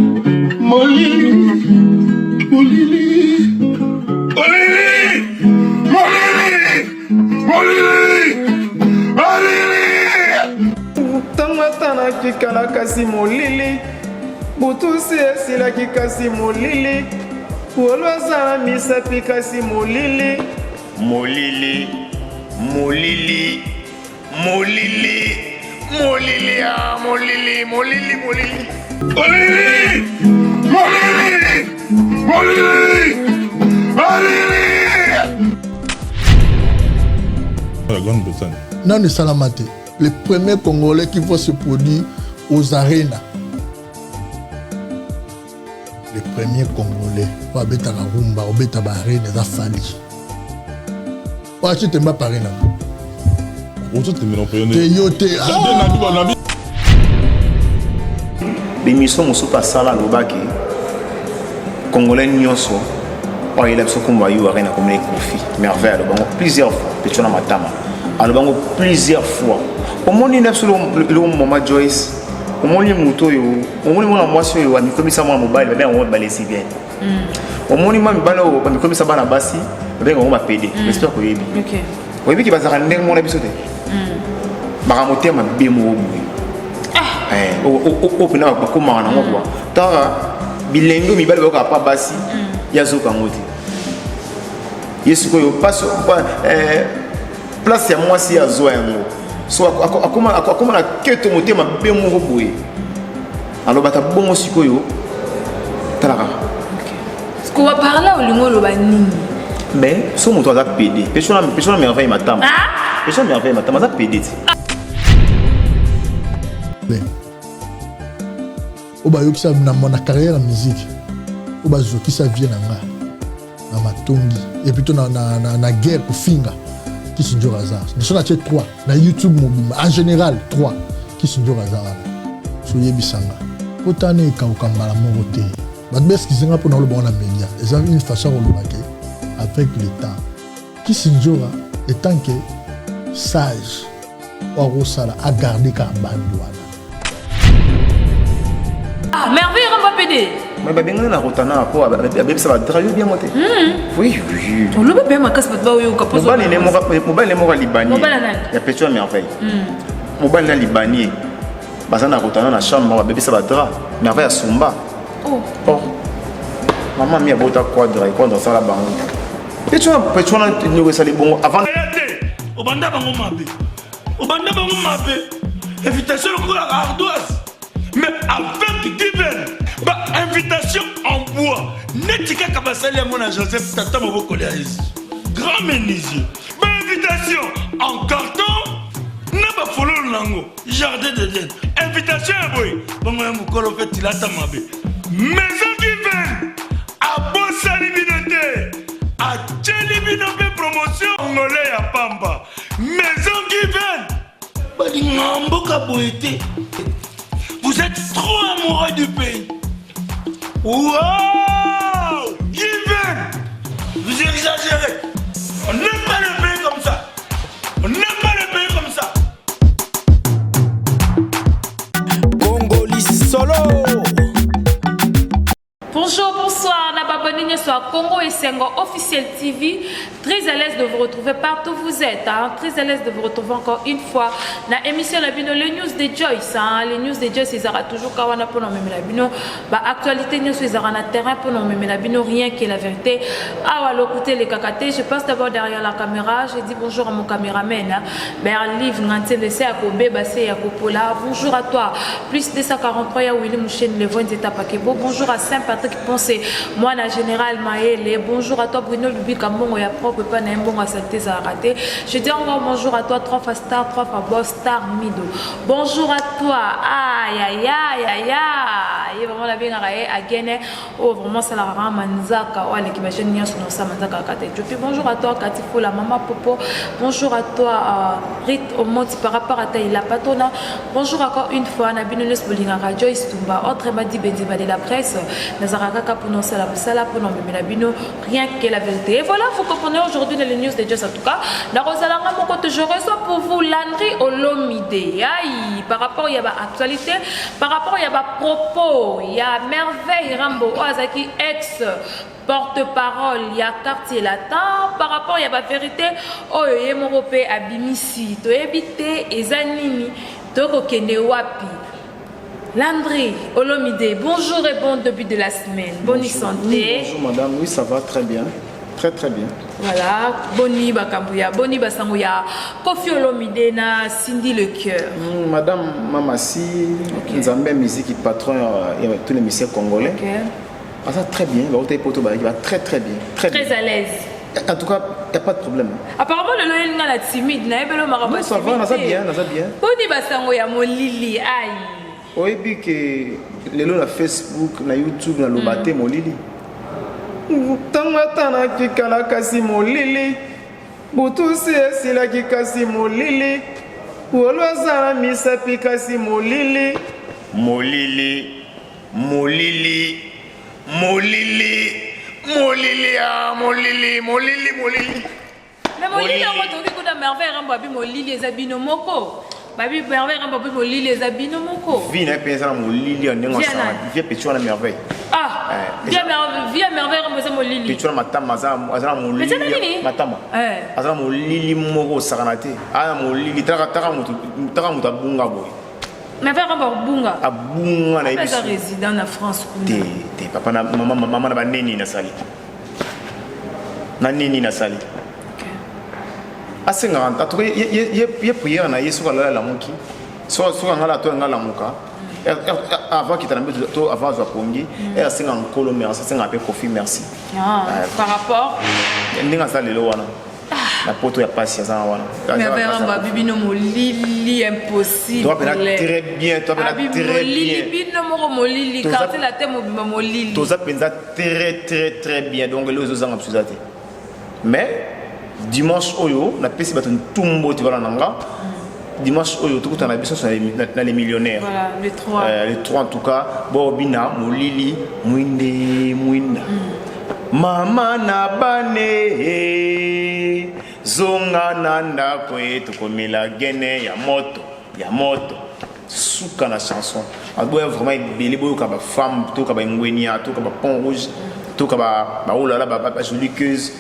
Molili, molili, molili, molili, molili, molili. Ntango atanaki kala kasi molili, butu si esilaki kasi molili, wolo azala misapi kasi molili. Molili, molili, molili, molili, ah, molili, molili, molili. Molili, molili, molili, molili. La Grande-Bretagne. Nanu esalama te. Le premier Congolais qui va se produire aux arenas. Le premier Congolais oyo abetaka rumba, obeta ba arena eza Fally. Oyo atie temba pa arena. Te yo te. Ah! B'emission mosusu asala alobaki congolais nyonso oyo ayela biso nkombo ya urn akomeli kofi merveille aloba yango plusieurs fois petio na matama aloba yango plusieurs fois omoni na biso eloko mama joyce omoni moto oyo omoni mwana mwasi oyo amikomisa mwana mobali babenga yango balesibienne mm. omoni mwa mibali oyo bamikomisa bana basi babenga yango bapede mm. j'espère koyebi oyebi ke bazalaka ndenge moko na biso te mm. baka motema mabe moko boye ah. eh, oyo mpena bakomaka nango kua tala bilenge mibali bayokaka pa basi ye azoka yango te ye sikoyo eh, place ya mwasi ye azwa yango so akoma na keto motema mabe moko boye alobaka bongo sikoyo tala kaka sikoyo parla olingi oloba nini mais so moto aza pede peso na merveille matama ah? peso na merveille matama aza pede ti oyo bayokisa na carrière ya musique oyo bazokisa vie na nga na matongi et plutôt na, na, na, na guerre kofinga kisinjora aza biso na tie 3 na youtube mobimba en général 3 kisinjora aza wana soyebisa nga potana ekauka mbala moko te bato baeskize nga mpo na oloba wana media eza une façon ya koloba ke avec le temps kisinjora etant que sage oyo akosala agarde kaka bande wana Ah, merveille ramba pede. Mais babengana na rotana po abebisa ba drap yo bien te. Hmm. Oui, oui. Oloba pe makasi bato bayoka po. Mobali ne moko mobali ne moko libani. Ya pecho ya merveille. Hmm. Mobali na libani. Baza na rotana na chambre babebisa ba drap. Merveille asumba. Oh. Oh. Maman mi abota quadra, quadra sala bango. Pecho pecho na ndeko esali bongo avant. Obanda bango mabe. obanda bango mabe invitation lokola ardoise mais avec given ba invitation en bois neti kaka basali yango na joseph tata mobokoli ya yesu grand menuisier ba invitation en carton na bafololo na yango jardin d'eden invitation ya boye bongo ya mokolo mpe tilata mabe maison given abosani bino te atyeli bino mpe promotion ngole ya pamba Maison Given balingaka mboka boye te. Vous êtes trop amoureux du pays. Wow Given Vous exagérez. On n'aime pas le pays comme ça. On n'aime pas le pays comme ça. Congolais solo. Bonjour, bonsoir, na babani nyonso ya Congo Esengo Officiel TV. Très à l'aise de vous retrouver partout où vous êtes. Hein? Très à l'aise de vous retrouver encore une fois. Na émission la bino, les news de Joyce. Hein? Les news de Joyce, ils aura toujours kawana pour nous la bino. Ba actualité nyonso ils aura na terrain pour nous la bino rien que la vérité. Awa lokute les kakate. Je passe d'abord derrière la caméra. Je dis bonjour à mon caméraman. Hein? Berlive Ngantende se ya kobeba se ya kopola. Bonjour à toi. Plus 243 ya Willy Mouchen le Voix Nzeta Pakebo. Bonjour à Saint Patrick Ponce, mwana général Maele. Bonjour à toi Bruno Lubika Mbongo ya propre pa na mbongo ya salité za raté. Je dis encore bonjour à toi trois fois star, trois fois boss star Mido. Bonjour à toi. Aïe aïe aïe aïe aïe. Vraiment la bien agene. Oh vraiment ça la rend manzaka oyo aleki ba jeune nyonso na osala manzaka kaka te Jopi bonjour à toi Kati Fula maman Popo bonjour à toi euh, Rit Omoti par rapport à Taïla Patona bonjour encore une fois na bino nyonso bolingaka Joyce Tumba autrement dit Benziba de la presse nazalaka kaka mpona naosala mosala mpona omemela bino rien que la vérité. Et voilà, vous comprenez aujourd'hui dans les news de Joss en tout cas. Nakozala nga moko te, je reçois pour vous Landry Olomide. Aïe, par rapport ya ba actualité, par rapport ya ba propos, ya Merveille Rambo oyo azalaki ex porte-parole ya quartier latin par rapport ya ba vérité oyo ye moko mpe abimisi toyebi te eza nini tokokende wapi Landry Olomide, bonjour et bon début de la semaine. Bonne Bonjour. santé. Oui, bonjour madame, oui ça va très bien. Très très bien. Voilà, boni bakambuya, boni basango ya Koffi Olomide na Cindy Le Cœur. Madame Mamassi, okay. Nzambe musique patron ya tous les musiciens congolais. Ok. Ah, ça très bien, ba poto ba va très très bien, très, Très bien. à l'aise. En tout cas, il n'y a pas de problème. Apparemment le loyer nga la timide, na yebelo makamba Non, ça va, naza bien, naza bien. Boni basango ya molili aïe. Oyebi ke lelo na Facebook, na YouTube na loba te molili. Ntango atanaki kala kasi molili, butu si esilaki kasi molili, wolo aza na misapi kasi molili. Molili, molili, molili, molili, ah, molili, molili, molili. Mais molili yango tokoki kuna Merveille Rambo abi molili eza bino moko. Babi Merveille Rambo abi molili eza bino moko. Vie na ye mpenza na molili ya ndenge Vie asala. nani? Vie petit wana Merveille. Ah, Eh, via Merveille, via Merveille Rambo eza molili. Petit wana matama aza aza na molili. Petit wana nini? Matama. Eh. Aza na molili moko osakana te. Aza na molili taka taka moto taka moto abunga boye. Merveille Rambo abunga. Abunga na ye Aza biso. résident na France kuna. Te te papa na mama mama na baneni nasali. Na nini nasali. Asengaka en tout cas ye ye prière na ye soki alala alamuki soki soki anga to anga lamuka avant kita na mbeto to avant azwa pongi e asengaka Nkolo merci, asengaka mpe Kofi merci. Ah, par rapport ndenge aza lelo wana na poto ya pasi aza na wana. Merveille Rambo abi bino molili impossible. Toi pena très bien, toi pena Abi très molili bien. bino moko molili quartier la te mobimba molili. Toza mpenza très très très bien, donc eloko ezozanga biso eza te. Mais dimanche oyo napesi bato ntumbo te bana na nga dimanche oyo tokutana biso nyonso na les millionnaires. Voilà, le 3. Le 3 en tout cas, bobina molili mwinde mwinda. Mama na bane zonga na ndako e tokomela gene ya moto ya moto suka na chanson aboya vraiment ebele boyoka bafemme toyoka bangwenia toyoka bapont rouge toyoka baolala bajolie-queuse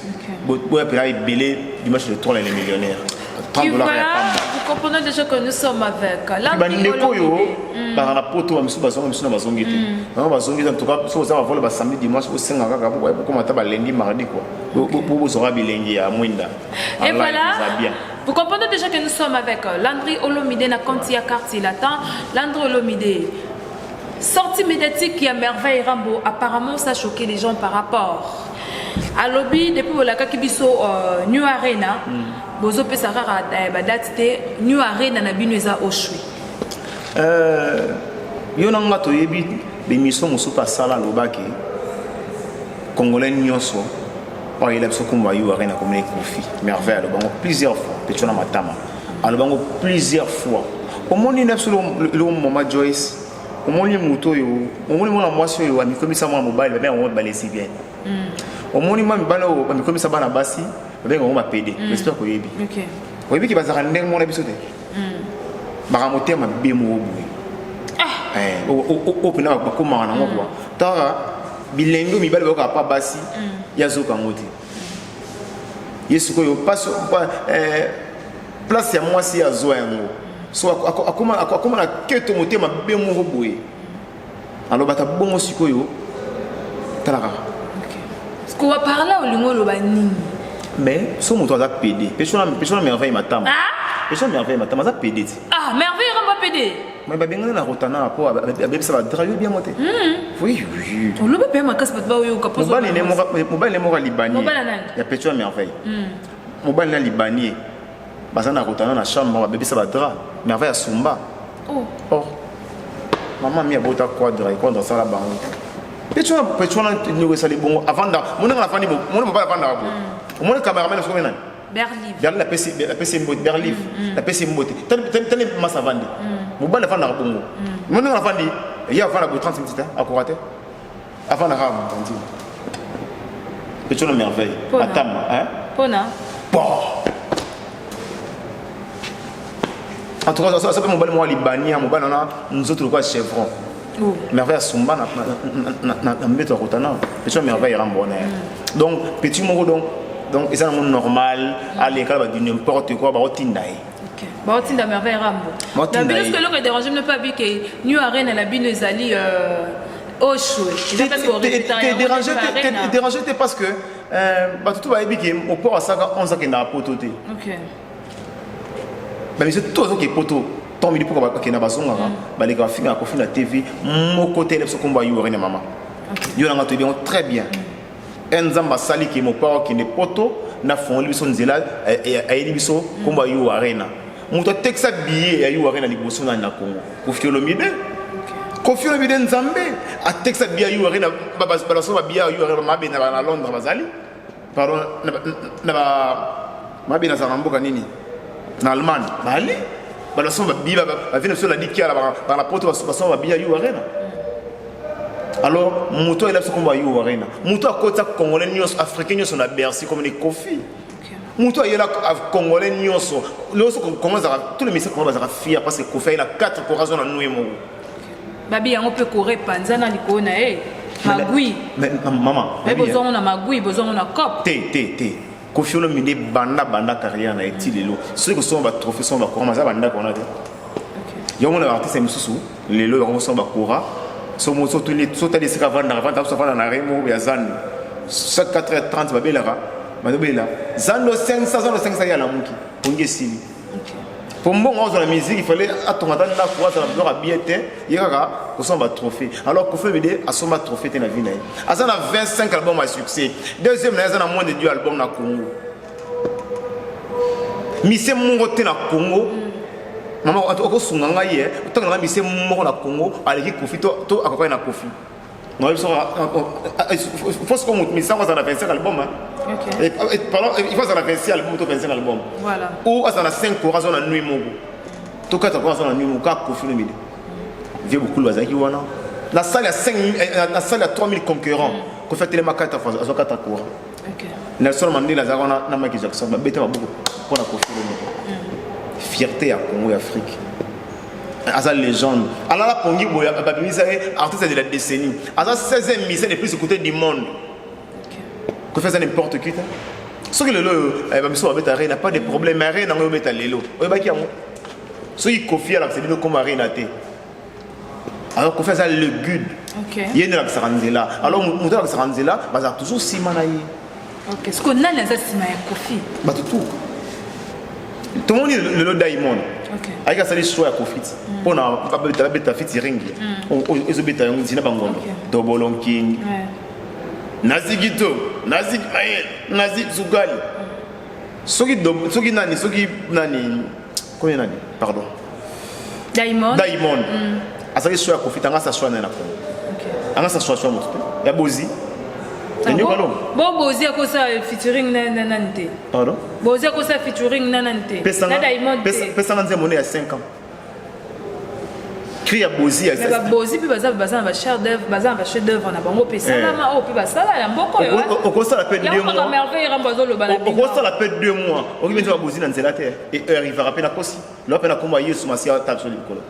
boya mpena ebele dimanche le 3 les millionnaires 30 Et dollars voilà, ya pamba. vous comprenez déjà que nous sommes avec Landry Bandeko oyo Olomide. bazala na poto, bamisusu bazonga, misusu na bazongi te. Bango bazongi te. En tout cas soki oza bavoler basamedi dimanche osenga kaka bokoma ata balundi mardi quoi, bozwaka bilengi ya mwinda. Et En live, voilà, eza bien. vous comprenez déjà que nous sommes avec Landry Olomide na Kanti ya quartier latin. Landry Olomide, sortie médiatique ya Merveille Rambo, apparemment ça a choqué les gens par rapport. Alobi, depuis bolakaki biso New Arena, bozopesa kaka badate te, New Arena na bino eza oshwe. Yo na nga toyebi bémission mosusu asala alobaki congolais nyonso oyo ayela biso kombo ya Arena komona Kofi Merveille alobango plusieurs fois petit na matama alobango plusieurs fois. Omoni na biso eloko mama Joyce, omoni moto oyo, omoni mwana mwasi oyo amikomisa mwana mobali, babenga bango balesbienne. Omoni mwa mibali oyo bamikomisa bana basi, babenga bango bapédé. J'espère koyebi. Oyebiki bazalaka ndenge mona biso te, baka motema mabe moko boye. Oyo mpena bakomaka nango kua taka bilenge oyo mibali bayokaka pa basi ye azoka yango te. Ye sikoyo place ya mwasi ye azwa yango so akoma na keto motema mabe moko boye alobata bongo. Sikoyo tala kaka. Kowa par là olingi oloba nini? Mais so moto aza pédé, peso na Merveille Matama. Ah? Peso na Merveille Matama aza pédé te. Ah, Merveille Rambo pédé? Mais babengana na rotana po abebisa badra yo biango te. Oui. Olobi mpe makasi bato baoyoka. Mobali ne moko alibanie. Mobali nani? Ya pecho ya Merveille, mobali na libanie baza na rotana na chambre, babebisa badra, Merveille asumba. Oh. Or mama mi abota quadra quadra asala bango pecho wana. Pecho wana ndeko esali bongo avanda monanga nafandi mona mobali avandaka boye, omoni cameraman soki nani? Berlive. Berlive napesi mbote, Berlive napesi mbote. Tali masa avandi, mobali avandaka bongo, monanga nafandi, ye avanda boye 30 minutes te akoka te. Afandaka kaka mopanzi. Pecho na merveille. Atama, hein? Pona. Bon. En tout cas, ça ça mobali moko libania, mobali wana nzoto lokola chevron. Oh. Merveille asumba na na na na mbeto ya kotana. Pecho merveille rambo na. Mm. Donc petit moko donc donc eza nango normal aleka ba du n'importe quoi baotinda ye. Baotinda merveille rambo. Na bino ce que eloko dérange ne pas bi que New Arena na bino ezali euh déranger te parce que euh, bato to bayebi ke mopor asaka 11 akendaka poto te bamiso to azoke poto ntango midi mpoka bakenda bazongaka mm. baleka bafingaka kofi na tv moko te elebisa kombo ya yuorene mama yo nanga toyebi yango très bien mm. e nzambe asali ke mopao akende poto na fongoli biso nzela eh, eh, ayeli biso kombo ya yu arena moto atekisa billet ya yu arena liboso nani na congo kofi olomide kofi olomide nzambe atekisa billet ya yu arena balaso ba billet ya yu arena mabe na londres bazali pardon na ba mabe nazala na mboka nini na allemagne bali balasomba babiye bavie na biso ladi kiala bana poto basomba babiye ya yu arena alors moto ayela biso kombo ya yu arena moto akotisa congolais nyonso africain nyonso na bercy comme ni kofi moto ayela congolais nyonso nyonso congolais azalaka tous les musiciens congolais bazalaka fier parce que kofi ayela 4 corazon na nue moko babi yango mpe kore epanza na likolo na ye magui mama me bozwango na magui bozwango na cop te te te kofi olomide banda banda carrière na ye ti lelo soki kosomba batrophée somba bakora maza bandako wana te yango na baartiste mosusu lelo bango kosomba bakora sotali esika avandaka avandaka biso avanda na remo ya zando chaque 4 h 30 babelaka bazobela zando 500 zando 500 ye alamuki pongi esili po mbongo azwa na musique il fallait atonga ata ndako azala biloko ya bien te ye kaka kosomba batrophée alors Koffi Olomide asomba trophée te na vie na ye aza na 25 album ya succès deuxième na ye aza na moins de 2 album na Congo mise moko te na Congo mama okosunga ngai ye otanga ngai mise moko na Congo aleki Koffi to akokaki na Koffi faut sikoyo moto misango azala na 25 album pardon il faut azala na 26 album to 25 album ou azala na 5 kora aza na nuit moko to 4 kora aza na nuit moko kaka Koffi Olomide vieux Bokulu azalaki wana na salle ya 5 na salle ya 3000 concurrents Koffi atelema 4 fois azwa 4 kora Nelson Mandela azalaka wana na Michael Jackson babeta maboko mpo na Koffi Olomide fierté ya Congo ya Afrique aza légende alala pongi boye babimisa ye artiste de la décennie aza 16e musicien le plus écouté du monde Koffi aza n'importe qui te soki lelo oyo eh, bamiso babeta arena pas de problème arena yango oyobeta lelo oyebaki yango soki Koffi alakisa bino koma arena te alors Koffi aza le guide ye nde alakisaka nzela alors moto alakisaka nzela bazala toujours nsima na ye sikoyo nani aza nsima ya Koffi bato tout tomoni lelo Diamond ayaki asali choix ya Koffi ti mpona babeta featuring ezobeta yango ntina bangondo dobolonking nazi gito nazi maye nazi sukali soki soki nani soki nani komi nani pardon Diamond Diamond azalaki choix ya Koffi tanga asa choix naye na Congo anga sa choix choix moto te ya bozi ya longo bo bozi akosala featuring na nani te pardon bozi akosala featuring na nani te na Diamond te pesanga nzembo ne ya 5 ans cri ya bozi ya babozi mpe baza baza na bachef d'œuvre baza na bachef d'œuvre na bango mpe esalama oyo mpe basala ya mboka oyo okosala mpe deux mois merveille rambo azoloba na okosala mpe deux mois okoki mpenza babozi na nzela te arrivera mpe na kosi loba mpe na kombo ya yesu masiya ata biso likolo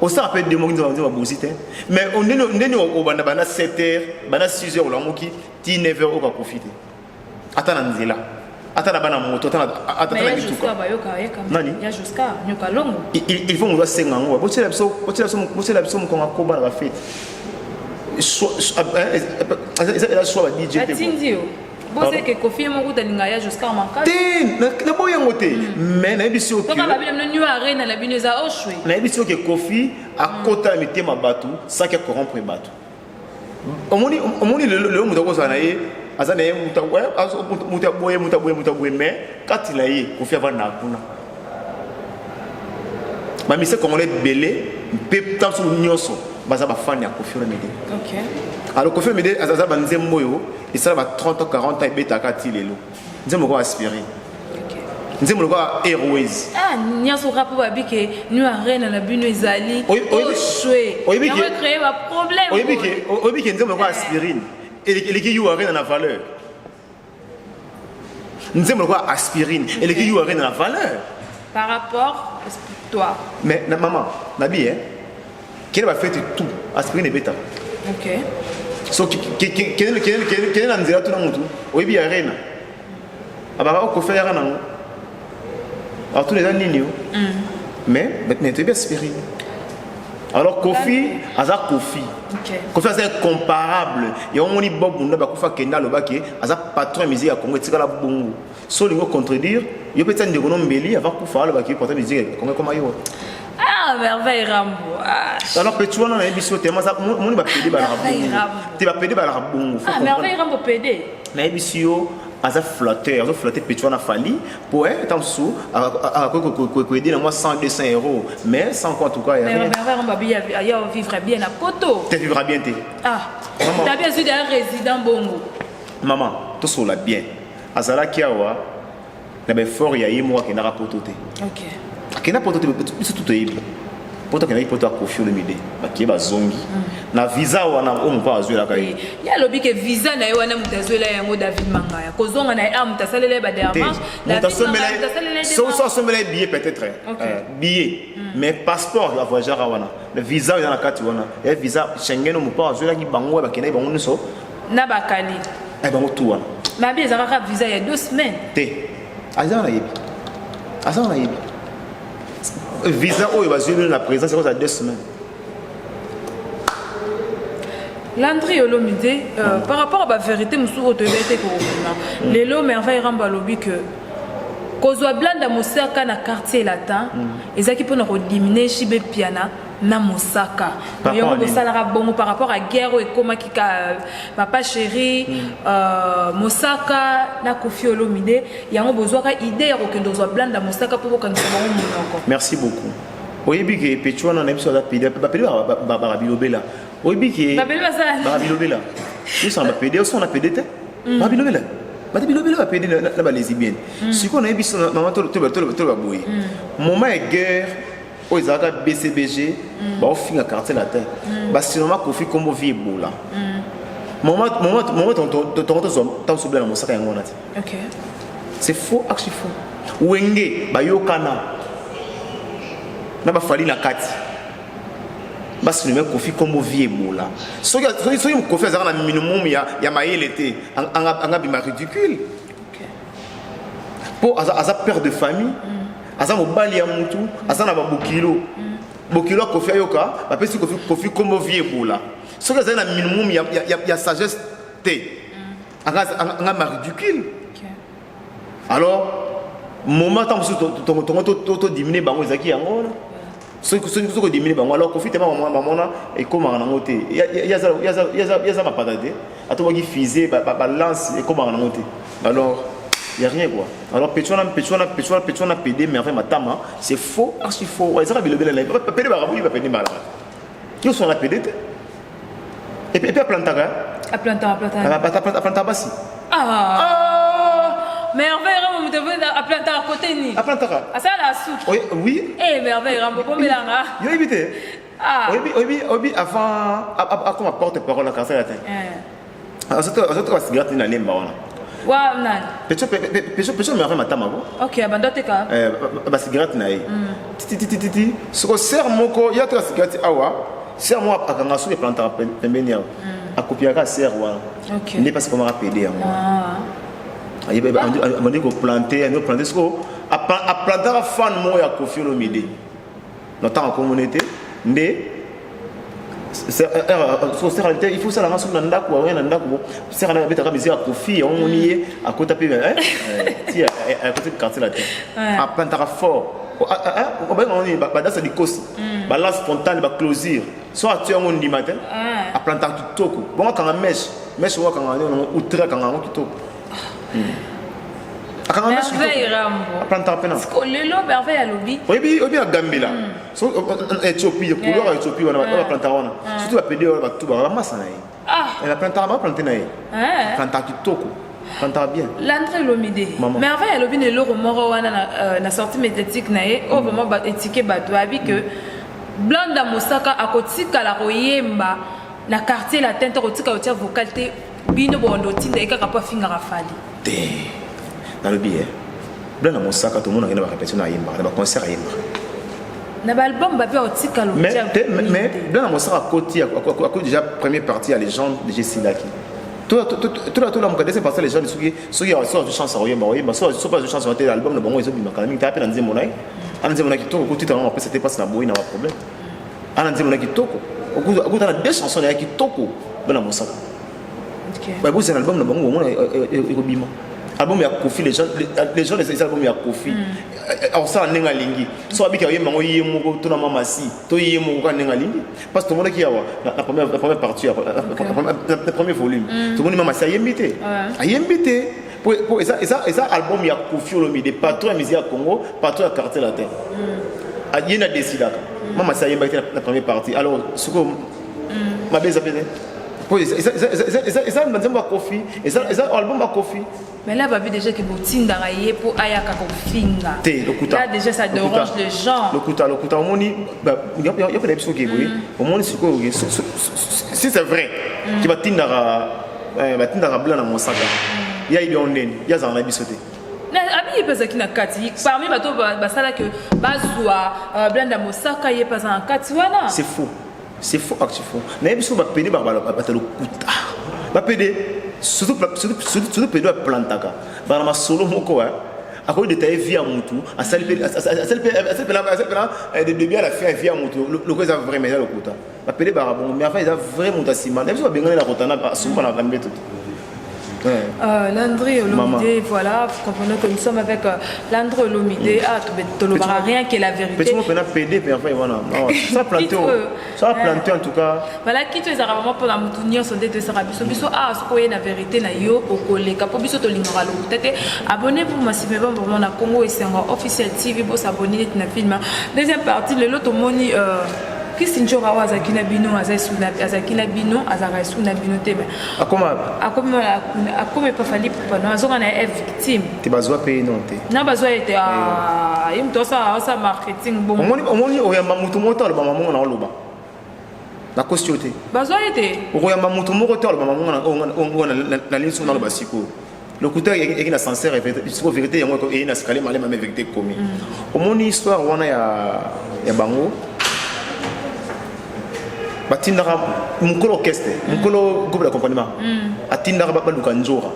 osala mpe deux mois nzela babozi te mais ndeni obanda banda 7 heures banda 6 heures olamuki ti 9 heures oka kofi te ata na nzela ata na bana moto ata na mituka nani il faut moto asenga yango botiela biso mokongo akoba na bafete eza choix ba dj te boseke kofi ye moko talinga ya Oscar makasi te naboyi yango te mais nayebisi yo arena na bino eza oshwe nayebisi yo ke kofi akota na mitema bato sans ke corrompre bato omoni omoni lelo moto akozala na ye aza na ye moto ya boye moto ya boye moto ya boye mais kati na ye kofi avanda kuna bamise congolais ebele mpe ntanso nyonso baza bafani ya Koffi Olomide alors Koffi Olomide aza banzembo oyo esala ba 30 ans 40 ans ebetaka ti lelo nzembo moko aspiré. Nzembo lokola Airways. Ah, nyonso kaka mpo babi ke new arena na bino ezali oshwe yango ecree baproblème. Oyebi ke nzembo lokola Aspirine eleki U Arena na valeur. Nzembo lokola Aspirine eleki U Arena na valeur. Par rapport, explique-toi. Mais na maman, nabi, hein, kende bafete tout, Aspirine ebetaka. So kende na nzela, tuna motu oyebi Arena, abaka okofi ayaka nango, atuna eza nini o. Mais toyebi Aspirine. Alors Kofi aza Kofi. Kofi aza incomparable. Yango moni Bob Bunda bakufa, kende alobaki aza patron ya musique ya Congo, etikala bongo. So olingi contredire yo mpe, tia ndeko no mbeli avant kufa alobaki patron ya musique ya Congo ekoma yo. Ah, Merveille Rambo. Ah. Alors petit wana nayebi so te, moni bapede balaka bongo te, bapede balaka bongo. Ah, Merveille Rambo pede. Nayebi si yo aza flatteur, azoflatte petit wana Fali po ntango mosusu akoki koaider na mwa 100 200 euros, mais sans quoi en tout cas. Merveille Rambo abi aya vivre bien na poto. Te, vivra bien te. Ah, tabi azwi d'ailleurs résident bongo. Mama, tosola bien. Azalaki awa na baeffort ya ye moko, akendaka poto te. Akenda poto te, biso tu toyebi poto akendaki poto ya Kofi Olomide, bakie bazongi na visa wana oyo mopa azwelaka ye. Ye alobi ke visa na ye wana, moto azwela yango David Mangaya, kozonga na ye a moto asalela ye badémarche. So asombela ye billet peut-être, billet, mais passeport ya voyageur wana, mais visa oyo eza na kati wana ya visa Schengen oyo mopa azwelaki bango, bakendaki bango nyonso. Na bakali. Bango tu wana. Mabi eza kaka visa ya 2 semaines. Te, aza wana yebi, aza wana yebi visa oyo bazwi bino na présidence ekozala 2 semaines. Landry Olomide, par rapport à bavérité mosusu oyo toyebi ete kokokima lelo, Merveille Rambo alobi ke kozwa Blanda Mosaka na Quartier Latin ezalaki mpona kodiminuer JB Mpiana na Mosaka. Yango bosalaka bongo par rapport à guerre oyo ekomaki ka Papa Chéri, Mosaka na Kofi Olomide. Yango bozwaka idée ya kokende kozwa Blanda Mosaka mpo bokangisa bango monoko. Merci beaucoup. Oyebi ke petu wana na biso aza pede, bapede baka bilobela. Oyebi ke baka bilobela, osana bapede, osana pede te, baka bilobela, bata bilobela, bapede na balesbienne. Sikoyo nayebi biso, mama, toloba boye: moment ya guerre oyo ezalaka BCBG, baofinga Quartier Latin, basinoma Kofi kombo vie Ebola. Moment tongo tozwa ntango sobela na Mosaka yango wana te. C'est faux, archi faux. Wenge bayokana na bafali na kati, basinome Kofi kombo vie Ebola. Soki Kofi azalaka na minimum ya mayele te, anga bima ridicule, mpo aza père de famille, aza mobali ya mutu, aza na babokilo. Bokilo ya Kofi ayoka bapesi Kofi kombo vie Ebola. Soki azali na minimum ya sagesse te, anga ma ridicule. Alors moment ntango mosusu tongo todiminuer bango ezalaki yango wana. Soki kodiminuer bango, alors Kofi tema bamona ekomaka nango te, ye aza mapata te, atobaki fusée balance ekomaka nango te. Alors y a rien quoi. Alors petit wana, petit wana, petit wana, petit wana PD Merveille Matama, c'est faux, archi faux. Ezaka bilobela na bapede, bakaboyi bapede balaka nyonso wana pede te. Et puis aplantaka. Aplantaka? Aplantaka basi. Ah, Merveille Rambo, moto aplantaka kote nini? Aplantaka. Asala suki? Oui. Eh, Merveille Rambo, bombelanga. Yo yebi te? Oyebi, oyebi avant akoma porte parole na Quartier Latin, azotoka basigarete na lemba wana. Wa nani? Peso Merveille Matama ko. Ok, abanda teka. Basigarete na ye tititititi. Soko sere moko ye atoka sigarete awa, sere moko akanga soki eplantaka pembeni awa, akopiaka sere wana nde mpasi komaka pede yango. Abandi koplante, andi koplante. Soko aplantaka fan moko ya Kofi Olomide na ntango akomona te nde sere te. Il faut salanga soki na ndako, aoya na ndako, sere na abetaka musique ya Kofi. Yango moni ye akota mpe ti akoti Quartier Latin, aplantaka fort. Obenga nini? Badasa likosi, balance spontane, baclosure. So atie yango, ndima te, aplantaka kitoko bongo. Akanga mèche, mèche oyo akanga yango outre, akanga yango kitoko, akanga mèche. Merveille Rambo. Aplantaka mpena. Lelo Merveille alobi. Oyebi, oyebi na Gambela, Éthiopie, couloir ya Éthiopie wana, oyo baplantaka wana, surtout bapede wana, batu bamasa na ye, baplantaka, baplante na ye, aplantaka kitoko. Plantaka bien. Landry Olomide. Maman. Merveille alobi na eloko moko wana na, na sortie médiatique na ye oyo vraiment ba étiqué bato abi que Blanda Mosaka akotikala koyemba na quartier latin te, akotikala kotia vocal te, bino bokondo otinda ye kaka mpo afingaka Fally. Te, nalobi ye Blanda Mosaka, tomonaka ye na barépétition na ayembaka, na baconcert ayembaka. Na baalbum bape akotikala Mais, kotia te, mais, nini mais te. Blanda Mosaka akoti akoti déjà première partie ya légende déjà esilaki. Tolamuka deuxième partie ya légende, soki azwi chance akoyemba, akoyemba, soki azwi chance te, album na bango ezobimaka na mingi. Taya mpe na nzembo na ye, ana nzembo na kitoko, kotita nango apesa te mpasi na boyi na baproblème. Ana nzembo na kitoko, okuta na deux chansons na ya kitoko, Blanda Mosaka. Babozela album na bango, bomona ekobima album ya Kofi, les gens, eza album ya Kofi, akosala ndenge alingi. So abiki ayemba yango ye moko to na mamasi to ye moko kaka ndenge alingi, parce que tomonaki awa na première partie, na premier volume, tomoni mamasi ayembi te, ayembi te. Po eza album ya Kofi Olomide, patron ya musique ya Congo, patron ya Quartier Latin, ye na décidaka. Mamasi ayembaki te na première partie. Alors sikoyo mabe eza pe te, po eza nzembo ya Kofi, eza album ya Kofi. Mais là, babi déjà que botindaka ye mpo ayaka kofinga. Te, lokuta. Là déjà, ça dérange les gens. Lokuta, lokuta. Omoni, yo mpe na biso oke boye, omoni sikoyo, si c'est vrai ke batindaka Blanda Mosaka, ya yebi yango ndeni ye azalaka na biso te. Abi ye mpe azalaki na kati parmi bato basalaki bazwa Blanda Mosaka, ye mpe aza na kati wana. C'est faux, c'est faux, archi faux. Nayebi so bapede bato lokuta, bapede surtout pede baplantaka bana masolo moko akoki détailler vie ya mutu, asali pena de début à la fin vie ya mutu loko eza vrai, mais eza lokuta. Bapede baka bongo, mais enfin eza vrai moto asima na biso babengani na kotana asumba na mbeto te. Landry Olomide, voilà, vous comprenez que nous sommes avec Landry Olomide. Ah, tu rien que la vérité. Petit mot, PD, mais enfin, voilà. Ça planté, ça planté en tout cas. Voilà, qui tu es vraiment pour la mutu nyonso nde tosaka biso biso ah soki oye na vérité na yo okoleka, mpo biso tolingaka lokuta te. Abonnez-vous massivement vraiment na Congo Esengo Officiel TV, bosabonner neti na film. Deuxième partie, lelo tomoni Kisi Njoka oyo azalaki na bino, azalaki na bino, azalaka esu na bino te, mais akoma akomi epa Fally Ipupa, azonga na ye victime. Te, bazwa mpe non te. Na bazwa ye te, ye moto asala marketing bongo. Omoni, oyamba motu moko te aloba mamongo na oloba, nakosi yo te. Bazwa ye te. Okoyamba motu moko te aloba mamongo na linso naloba sikoyo. Lokuta eki na sincère, sikoyo vérité yango eye na escalier malema, mais vérité ekomi. Omoni histoire wana ya bango batindaka mokolo orchestre, mokolo groupe d'accompagnement atindaka baluka Nzora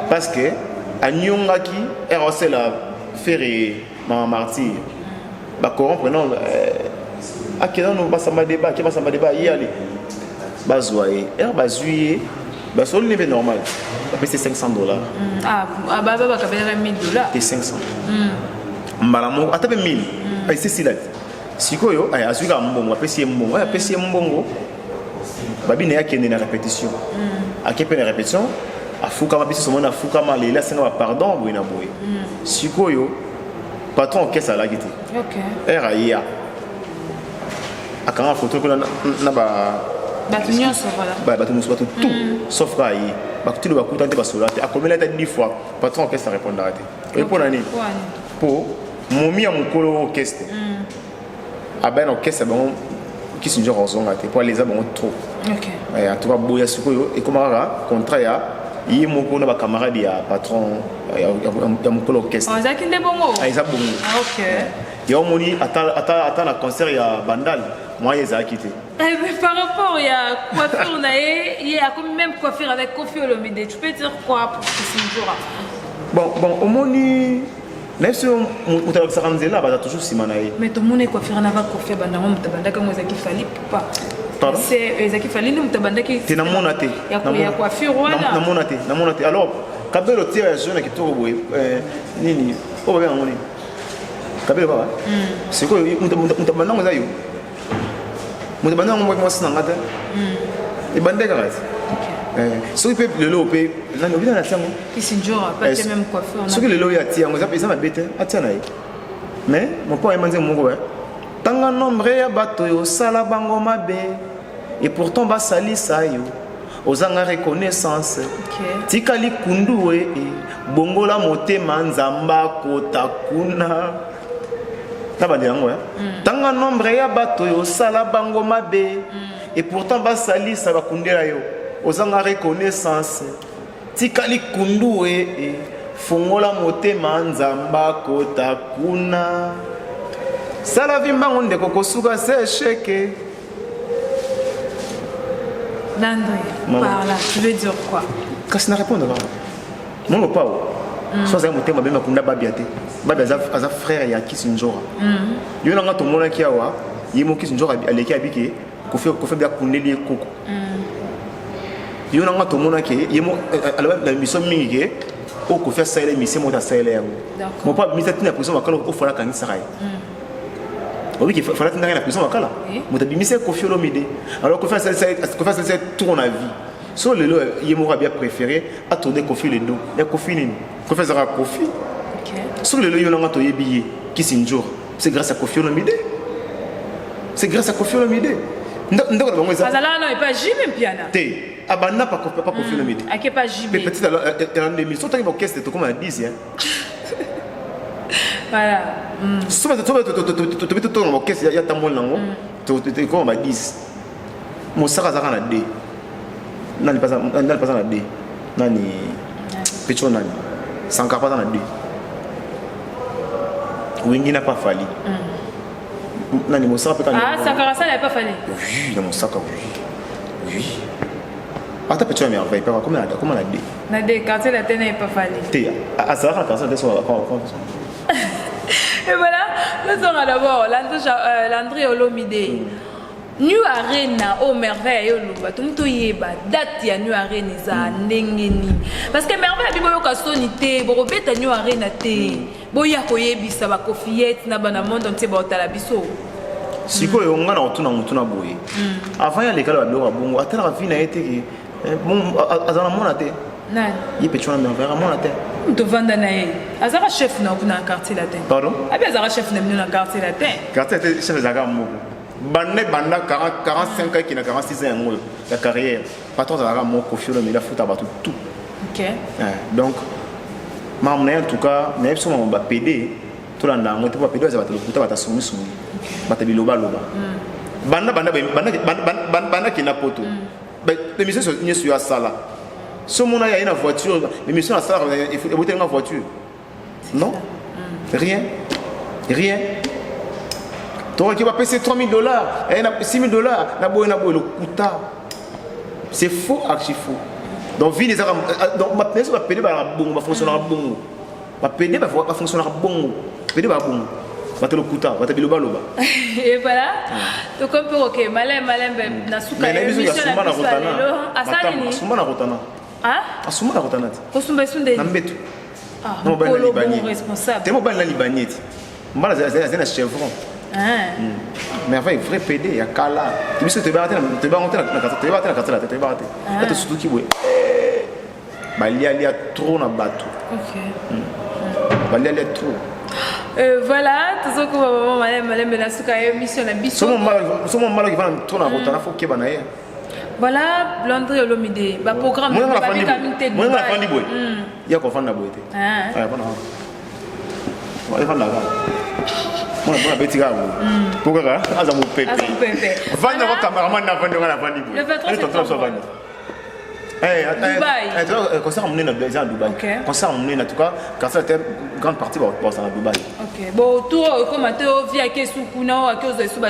parce que anyongaki ere osela Ferre mama martyr, bacorrompre non, ake nano basamba débat, ake basamba débat ye, ale bazwa ye. Ere bazwi ye, basoli mpe normal, bapesi 500 $. Bakabelaka 1000 $. Te, 500 mbala moko, ata mpe 1000 esesila te. Sikoyo azwi kaka mbongo, apesi ye mbongo, oyo apesi ye mbongo, babi na ye akende na répétition. Ake mpe na répétition, afukama, biso somoni afukama lelo, asenga bapardon boye na boye. Sikoyo patron orchestre alaki te. Ere aya, akanga photo kuna na ba bato nyonso, voilà. Bato mosusu, bato tout sauf kaka ye. Bakutili bakuta te, basola te. Akomeli ata 10 fois, patron orchestre arépondaka te. Oye mpo na nini? Mpo momi ya mokolo orchestre abai na orchestre bango, Kisi Nzoka ozonga te mpo aleza bango trop. En tout cas boya sikoyo ekoma kaka contrat ya ye moko na bacamarade ya patron ya mokolo orchestre. Ezalaki nde bongo? Eza bongo. Ya omoni ata na concert ya Bandal mwa ye ezalaki te. Par rapport ya coiffure na ye, ye akomi même coiffure avec Koffi Olomide, tu peux dire quoi pour Kisinjora? Bon, omoni na ye so moto alakisaka nzela, baza toujours nsima na ye. Mais tomoni coiffure na bakofi abandango, moto abandaki yango ezalaki Fally Ipupa. Ezalaki Fally nde moto abandaki. Te, namona te. Ya coiffure wana. Namona te, namona te. Alors kabelo tia ya jaune ya kitoko boye, nini oyo babenga yango nini? Kabelo kaka sikoyo, moto abandango eza yo, moto abandango mwasi na nga te, ebande kaka te. Soki mpe lelo mpe nani obina na tiango, soki lelo oyo atia yango eza mabe te, atia na ye. Mais mopo ayemba nzembo moko, tanga nombre ya bato oyo osala bango mabe et pourtant basalisa yo. Ozanga reconnaissance. Tika likundu e bongola motema nzambe akota kuna. Nabandi yango eh? Tanga nombre ya bato oyo osala bango mabe. Et pourtant basalisa bakundela yo. Ozanga reconnaissance. Tika likundu e fongola motema nzambe akota kuna. Sala vimbango ndeko kosuka se echec. Landry, par là, tu veux dire quoi? Kasi na répondre kaka. Mon pao. So azali motema mabe makunda babia te. Babia aza frère ya Kisi Nzora. Yo na nga tomonaki awa, ye mo Kisi Nzora aleki abiki Kofi Kofi abia kundeli ye koko. Yo na nga tomonaki ye mo aloba na mission mingi ke oyo Kofi asalela mission moko asalela yango. Mon papa abimisa tina prison makala ofala akangisaka ye. Obi ke fala tindaka na prison makala. Moto abimisa Kofi Olomide. Alors Kofi asalisa Kofi asalisa tour na vie. So lelo ye moko abia préféré a tourner Kofi le dos. Ya Kofi nini? Kofi azalaka Kofi. So lelo yo nanga toyebi ye Kisi Nzora. C'est grâce à Kofi Olomide. C'est grâce à Kofi Olomide. Ndako na bango eza. Azalaka na epa JB Mpiana. Te. Abanda pa Kofi pa Kofi Olomide. Ake pa JB. Mais peut-être alors en 2000 so tangi ba orchestre tokoma na 10 hein. Voilà. So ba to to to to to to na orchestre ya tambol nango to to koma ba 10. Mosaka azaka na D. Nani pasa nani pasa na D. Nani Pecho nani. Sankara pasa na D. Wingi n'a pas fallu. Nani Mosaka peut Ah, Sankara ça n'a pas fallu. Oui, na Mosaka oui. Oui. Ata Pecho ya merveille, papa comment comment na D. Na D quartier latin n'a pas fallu. Te, azalaka na quartier latin so Et voilà, nous sommes d'abord Landry, Landry Olomide. New Arena oyo Merveille aye oloba tomi toyeba date ya New Arena eza ndenge nini parce que Merveille abi boyoka soni te bokobeta New Arena te boya koyebisa ba Koffiette na bana monde entier baotala biso. Sikoyo nga na kotuna motuna boye. Avant ya lekala ba biloko ya bongo atalaka vie na ye te ke azala na mwana te. Nani? Ye petit wana Merveille amona te. Tovanda na ye. Azaka chef na kuna na quartier latin. Pardon? Abi azaka chef na bino na quartier latin. Quartier latin chef ezalaka moko. Banda banda 40 45 ans na 46 ans yango ya carrière. Patron azalaka moko Koffi Olomide afuta bato tout. OK. Donc makambo na ye en tout cas na ye biso makambo ba PD tolanda yango te po ba PD baza bato lokuta bato songisongi bato bilobaloba. Banda banda banda banda banda kenda poto. Émission nyonso yo asala. So mona ya na voiture, émission asala eboteli nga voiture. Non? Rien. Rien. Toi qui va payer 3000 dollars, 6000 dollars, na boye na boye lokuta. C'est faux, archi faux. Donc vie les donc ma personne va payer ba bongo, ba fonctionner bongo. Ba payer ba fonctionner bongo. Payer ba bongo. Bato lokuta, bato biloba loba. Et voilà. Donc un peu OK, malin malin ben na suka émission na biso lelo. Asali ni. Asumba na rotana. Hein? Asumba na rotana. Kosumba esunde. Na mbeto. Ah, mokolo bon responsable. Te mobali na libanier ti. Mbala azali na chevron. Merveille vrai PD ya kala. Te biso toyebaka te toyebaka te na toyebaka te na quartier la te toyebaka te. Ata sutuki boye. Balialia trop na bato. OK. Balialia trop. Voilà, tozokoma mama malembe malembe na suka ya émission na biso. Somo mbala ki vana trop na rotana faut keba na ye. Voilà, Landry Olomide, ba programme ba bika mingi te. Moi nga fandi boye. Ya ko fanda boye te. Ah. Ah, fanda. Wa fanda ka. Moi na beti ka boye. Pour kaka aza mo pepe. Aza mopepe. Vanda ko cameraman na fandi nga na fandi boye. Le 23 septembre. Dubaï. Concert monene na eza na Dubaï. Concert monene en tout cas, quartier latin grande partie ba ba na Dubaï. OK. Bon tour comme te o via ke su kuna o ake ozo su ba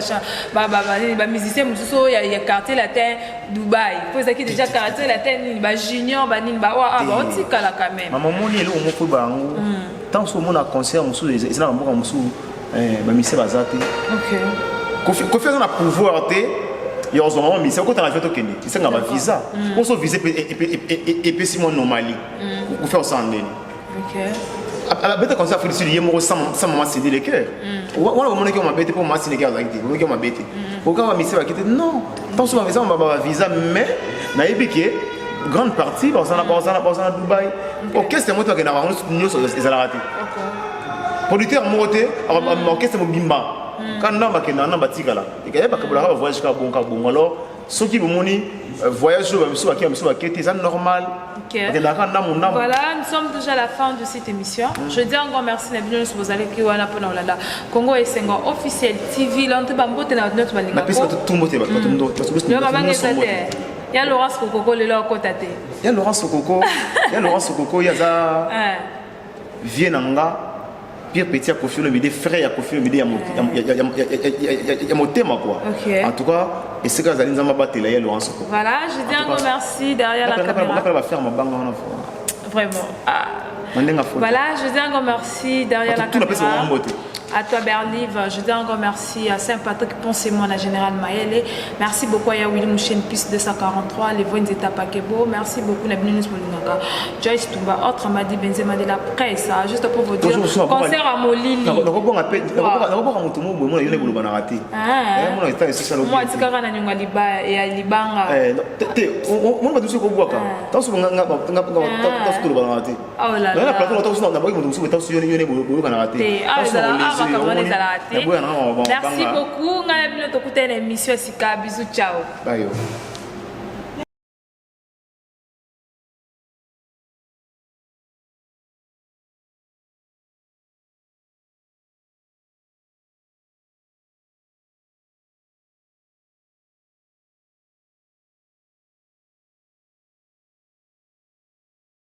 ba ba ba musicien mususu ya ya quartier latin Dubaï. Faut ezaki déjà quartier latin nini ba junior ba nini ba wa ba otikala quand même. Maman moni eloko moko ba yango. Tant so mona concert mususu eza na mboka mususu ba musicien baza te. OK. Kofi Kofi aza na pouvoir te. Ya ozwa mama musicien okota na avion tokende esenga ba visa. Oso visa epesi mwa anomalie. Kofi osala ndeni. Abeta concert Afrique du Sud ye moko sans mama Cindy Le Cœur. Wana bamonaki yo mabe te mpo mama Cindy Le Cœur azalaki te, bamonaki yo mabe te. Oka ba musicien bakite non. Ntango ba visa ba visa mais nayebi ke grande partie bazala bazala bazala Dubaï. Orchestre moko te bakendaka bango nyonso ezalaka te. Producteur moko te orchestre mobimba. Quand ndambo bakendaka ndambo batikala. Ekaye bakabolaka ba voyage kaka bongo kaka bongo alors. Soki bomoni voyage oyo bamisu bake, bamisu bake te, eza normal. Bakendaka ndambu ndambu. Voilà, nous sommes déjà à la fin de cette émission. Je dis encore merci na bino nyonso bozalaki wana mpona kolanda Congo Esengo Officiel TV. Lonte bambote na bato nyonso balingaka. Napesi bato tu mbote, bato Lelo mabanga eza te. Ya Laurence Kokoko lelo akota te. Ya Laurence Kokoko, ya Laurence Kokoko, ye aza vie na nga, pire petit ya Koffi Olomide, frère ya Koffi Olomide ya motema quoi. En tout cas, esika azali, Nzambe abatela ye, Laurence Kokoko. Voilà, je dis un grand merci derrière la caméra. Napela bafaire mabanga wana. Vraiment. Ah. Na ndenge afoti. Voilà, je dis un grand merci derrière la Tout napesi caméra. bango mbote. À toi Berlive, je dis encore merci à Saint-Patrick Pensez-moi, la Générale Maële. Merci beaucoup à Willy Mouchen, piste 243, les Voines État Pakebo. Merci beaucoup, la Binous Molingaka. Joyce Toumba, autre Madi Benzema de la presse. Ah, juste pour vous dire, concert à Molili. Nakobonga mpe, nakobonga moto mo boye, mona yo nde bolobanaka te. Ah. Mona eta esosala. Moi, tikaka na nyonga ya libanga. Te, mona bato mosusu ekobwaka ntanso tolobanaka te. Oh là na là. plateau ntanso naboki moto mosusu, ntanso yo nde boyokanaka te. Te awa Ntanso ezala awa na makambo wana omoni, ezalaka te. Naboya nanga Merci beaucoup, ngai na bino tokutani na émission ya sika. Bisous, ciao. Bayo.